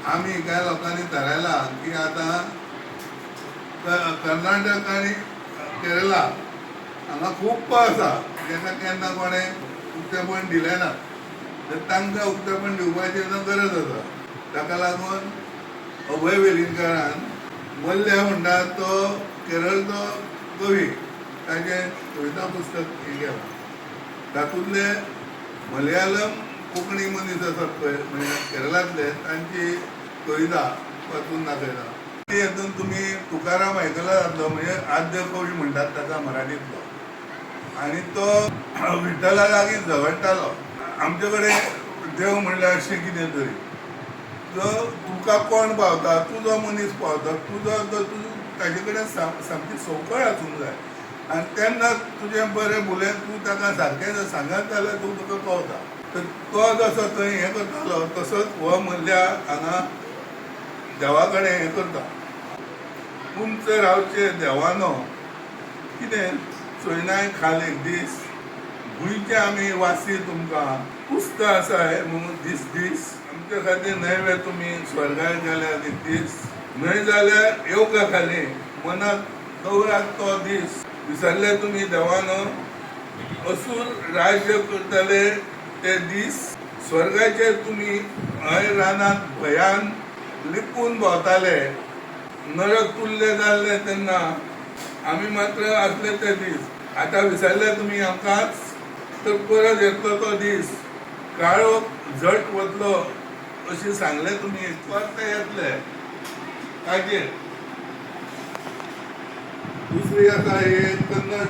आमी कांय लोकांनी थारायलां की आतां कर्नाटक आनी केरला हांगा खूब आसा जेन्ना केन्ना कोणें उक्तेपण दिलें ना, तर तांकां उक्तेपण दिवपाची आतां गरज आसा. ताका लागून अभय वेलिंगकारान मल्ल्या म्हणटा तो केरळचो कवी, ताचें कविता पुस्तक हें केलां. तातूंतले मलयालम कोंकणी मनीस आसात पळय, म्हणजे केरळांतले, तांची कविता वाचून दाखयता. ती हातून तुमी तुकाराम आयकला जातलो, म्हणजे आद्य कवी म्हणटात ताका मराठींतलो, आनी तो विठ्ठला लागीं झगडटालो. आमचे कडेन देव म्हणल्यार अशें कितें तरी जो तुका कोण पावता, तुजो मनीस पावता, तुजो तो तूं ताजे कडेन सामकी संवकळ आसूंक जाय आनी तेन्ना तुजें बरें भुलें तूं ताका सारकें जर सांगत जाल्यार तूं तुका पावता. तर तो जसो थंय हें करतालो तसोच हो मल्ल्या हांगा देवा कडेन हें करता. उंच रावचे देवानो कितें चोयनाय खाल एक दीस, भुंयचे आमी वासी तुमकां पुस्त आसाय म्हणून दीस दीस, आमच्या खातीर न्हय वे तुमी स्वर्गार गेल्यार एक दीस, न्हय जाल्यार येवका खाली मनात दवरात तो दीस, विसरले तुमी देवानो असूर राज्य करतले ते दीस, स्वर्गाचेर तुमी हय रानांत भयान लिपून भोंवताले, नरक तुल्ले जाल्ले तेन्ना आमी मात्र आसले ते दीस, आतां विसरले तुमी आमकांच, तर परत येतलो तो दीस, काळोख झट वतलो अशें सांगलें तुमी, परत येतले. ताचेर दुसरी आसा हे कन्नड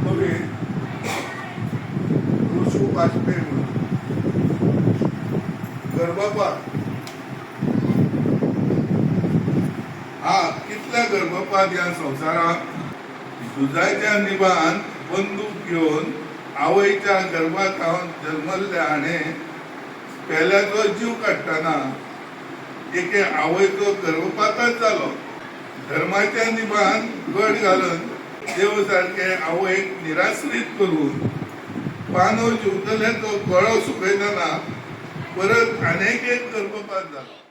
कवी ऋषू वाजपेयी म्हणून, गर्भपात. हा कितल्या गर्भपात ह्या संवसारात, झुजाच्या निबान बंदूक घेवन आवयच्या गर्भात हांव जल्मल्ल्या हाणें पेल्याचो जीव काडटना एके आवयचो गर्भपातच जालो. धर्माच्या निबान गड घालून देव सारके आवयक निराश्रीत करून पानो जिवतल्याचो गळो सुकयतना परत आनेक एक गर्भपात जालो.